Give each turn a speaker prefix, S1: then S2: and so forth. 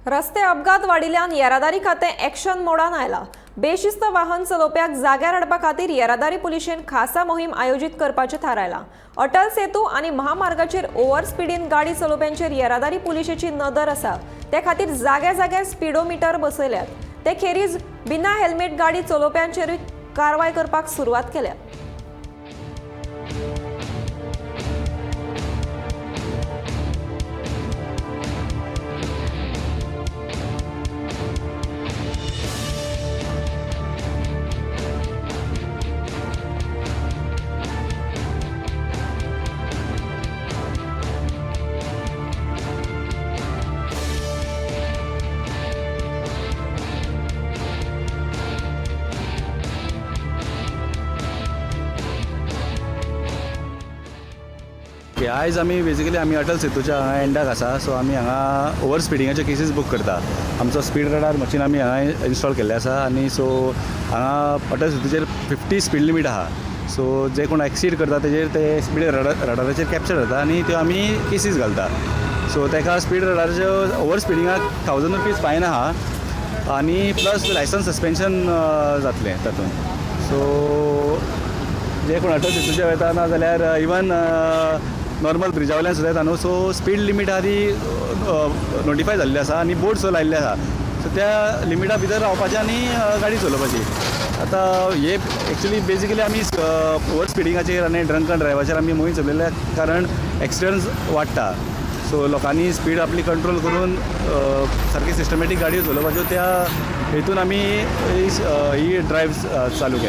S1: रस्ते अपघात वाडिल्ल्यान येरादारी खातें एक्शन मोडान आयला. बेशिस्त वाहन चलोवप्याक जाग्यार हाडपा खातीर येरादारी पुलिशेन खासा मोहीम आयोजीत करपाचें थारायलां. अटल सेतू आनी महामार्गाचेर ओव्हर स्पिडीन गाडी चलोवप्यांचेर येरादारी पुलिशेची नदर आसा. ते खातीर जाग्या जाग्यार स्पिडोमिटर बसयल्यात. ते खेरीज बिना हेल्मेट गाडी चलोवप्यांचेरूय कारवाय करपाक सुरवात केल्या.
S2: ओके, आयज आमी बेजिकली आमी अटल सेतूच्या हांगा एंडाक आसा. सो आमी हांगा ओवर स्पिडिंगाच्यो केसीस बूक करता. आमचो स्पीड रडार मशीन आमी हांगा इन्स्टॉल केल्लें आसा आनी सो हांगा अटल सेतूचेर 50 स्पीड लिमीट आहा. सो जे कोण एक्सीड करता तेजेर ते स्पीड रडाराचेर कॅप्चर जाता आनी त्यो आमी केसीस घालता. सो ताका स्पीड रडाराच्यो ओवर स्पिडिंगाक ₹1000 फायन आहा आनी प्लस लायसन्स सस्पेन्शन जातलें तातूंत. सो जे कोण अटल सेतूचे वयता ना जाल्यार इवन नॉर्मल ब्रिजा वयल्यान सुद्दां येता न्हू, सो स्पीड लिमीट आहा ती नोटिफाय जाल्ली आसा आनी बोर्ड सुद्दां लायिल्ले आसा. सो त्या लिमिटा भितर रावपाचें आनी गाडी चलोवपाची. आतां हे एक्चुली बेजिकली आमी ओवर स्पिडिंगाचेर आनी ड्रंकन ड्रायव्हाचेर आमी मोहीम चलयल्या, कारण एक्सिडंट्स वाडटा. सो लोकांनी स्पीड आपली कंट्रोल करून सारकी सिस्टमॅटीक गाडयो चलोवपाच्यो, त्या हेतून आमी ही ड्रायव्ह चालू केल्या.